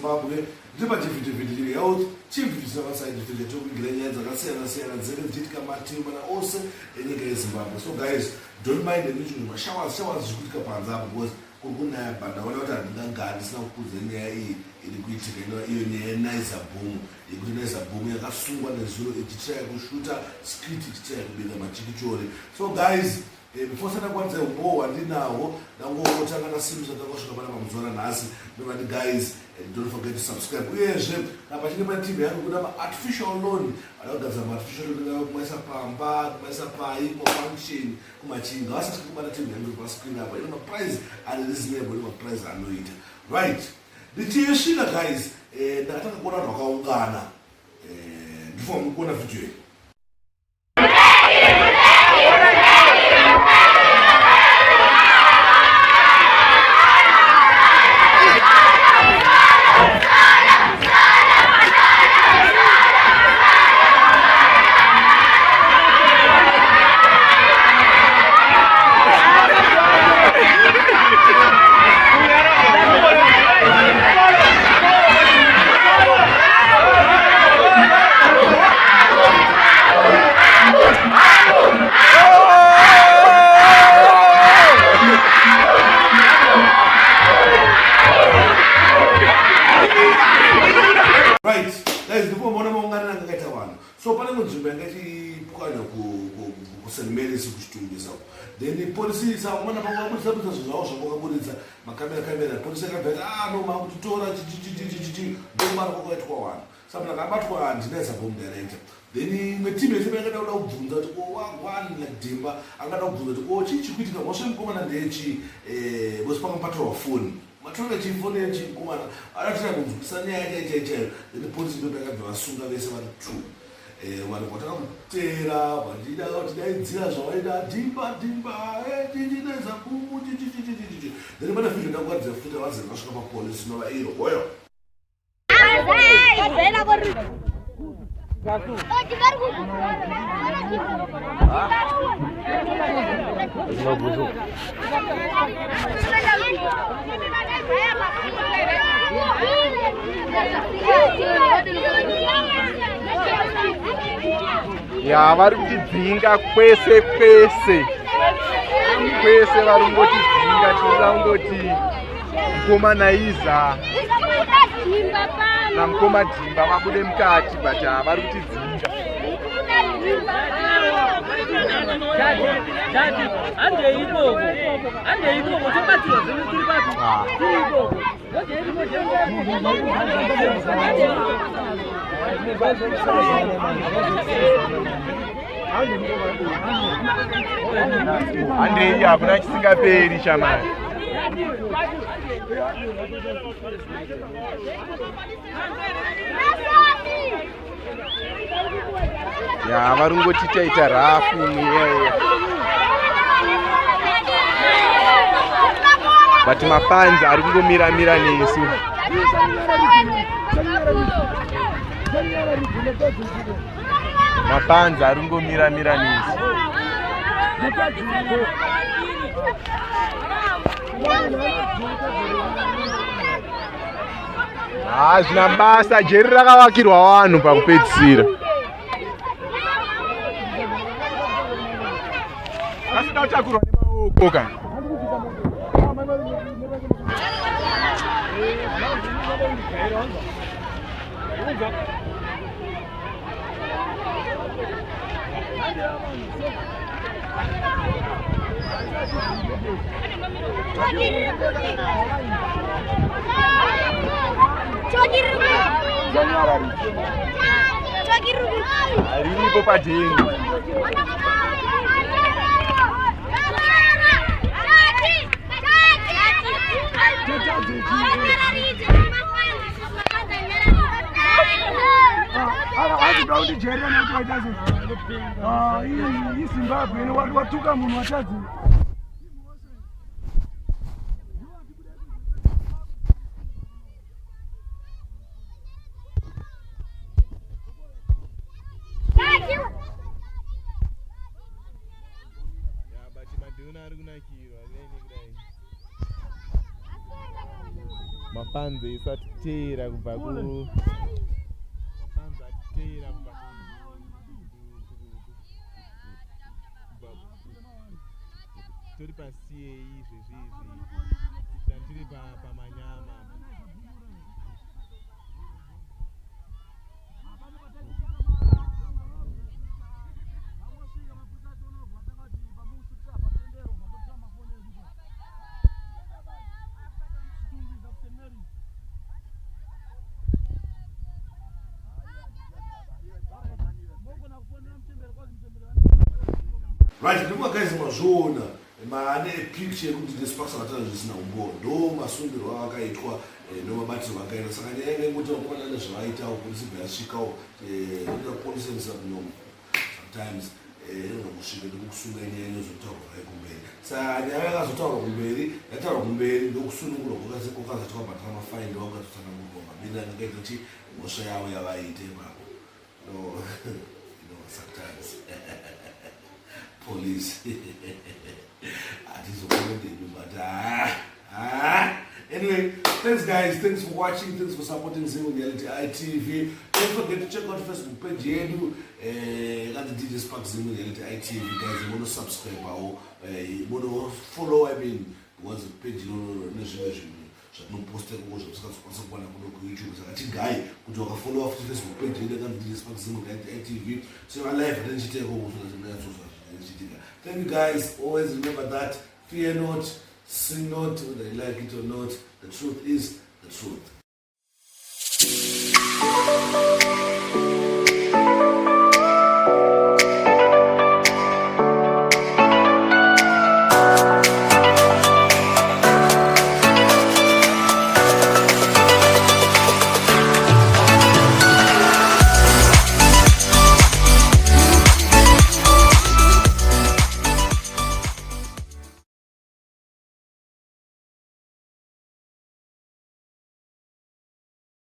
Zimbabwe. Ndiri pachivhitivhiti Health TV tisina tiri kugira nyaya dzakasiyana siyana dzinenge dzichiitika mativi mana ose enyika yeZimbabwe. So guys, don't mind any mashowers showers zviri kuitika panze apo because kuri kunaya, but ndaona kuti handingagari ndisina kukudza nyaya iyi iri kuitika, inova iyo nyaya yeNaiza Boom, yekuti Naiza Boom yakasungwa nezuro ichitraya kushuta skit, ichitraya kubika machikichori. So guys, before sanda kwanza umbowo hwandinahwo, ndangotanga ndasimbisa takasvika pana pamuzuva ranhasi. Ndovati guys, don't forget to subscribe. Uyezve kana pachinge pane team yangu kuda maartificial lawn, vada kugadzira maartificial lawn, kumaisa pamba, kumaisa pai, kumafunction, kumachinga, vasati kubata team yangu pascreen apa. Ine maprice ari reasonable, ine maprice anoita right. Ndichisvika guys, ndakatanga kuona vanhu vakaungana. Ndifoma mukuona video iyi. Right guys, ndipo maona maunganira angakaita vanhu. So pane imwe nzvimbo yanga ichipwanywa kuSt Marys kuChitungwiza. Then polisi saumana pavabudisa budisa zvinhu zvavo zvavakaburitsa, makamera kamera, polisi yakabva yati, "Ah no, makutitora chichichichichichi." Ndokumara kwakaitwa vanhu. Saka munhu akabatwa handina Boom director. Then imwe team yese yakada kuda kubvunza kuti, "Ko wagwani?" Like Dhimba angada kubvunza kuti, "Ko chii chikuitika? Mhosva yemukomana ndeyechi?" Vose panga patorwa foni, matorwa chifoni yechikomana, adatira kunzwisa nyaya chaiyo chaiyo chaiyo. Then polisi ndo yakabva vasunga vese vari two. Vanhu vatanga kuteera vachida vachidaidzira zvavaida, "Dhimba, Dhimba, chichiNaiza Boom, chichichichichichi." Then pane video ndakuratidza futi vazere vasvika papolisi, nova iro hoyo. Ya, vari kutidzinga kwese kwese kwese, vari kungotidzinga. Tinoda kungoti mukoma Naiza namukoma Dhimba vabude mukati, but vari kutidzinga. Handei ikoko, handei ikoko, tobatsirwa zvedu. Tiri papi? Tiri ikoko. Handei, hakuna chisingaperi shamani. Ya, vari kungoti taita rafu imwe, but mafans ari kungomira-mira nesu. Mafans ari kungomira-mira nesu. Hazvina basa, jeri rakavakirwa vanhu pakupedzisira. Asida kutakurwa nemaoko kana. Riripo padheni. Akuda kundijerera nekuti waita sei? IZimbabwe ino, watuka munhu watadzi. Mafanzi isu atiteera kubva ku mafanzi atiteera kubva tori paca izvezvi izvi tandiri pamanyama. Right, ndikuva guys, mazviona maane picture yekuti desparks akataura zvisina umbowo, ndo masungirwo avakaitwa, ndo mabatirwo akaitwa. Saka nyaya yanga ingoti vakomana nezvavaitawo, polisi bva yasvikawo. Inoda kupolisendisa kunyoma sometimes, inogona kusvika nekukusunga, nyaya inozotaurwa vai kumberi. Saka nyaya yakazotaurwa kumberi, yataurwa kumberi, ndokusunungurwa kwakazoitwa, bhatara mafaindi, vakatotsanangurwa mabini angaita chi mhosva yavo yavaiita ipapo. No, sometimes police hatizokomendeni, but ah, ah. Anyway, thanks guys, thanks for watching, thanks for supporting Zim Reality ITV. Don't forget to check out Facebook page yedu, kanzi DJ Spark Zim Reality ITV. Guys, muno subscribe awo, muno follow, I mean, because page inono nezvimwe zvinhu zvatinoposta ikoko zvamusikazokwanisa kuwana kuno kuYouTube. Saka chigai kuti wakafollowa futi Facebook page yedu yakanzi DJ Spark Zim Reality ITV, so live atenichiita ikoko zvinyatsozva zvichiitika. Thank you guys. Always remember that fear not, sin not, whether you like it or not, the truth is the truth.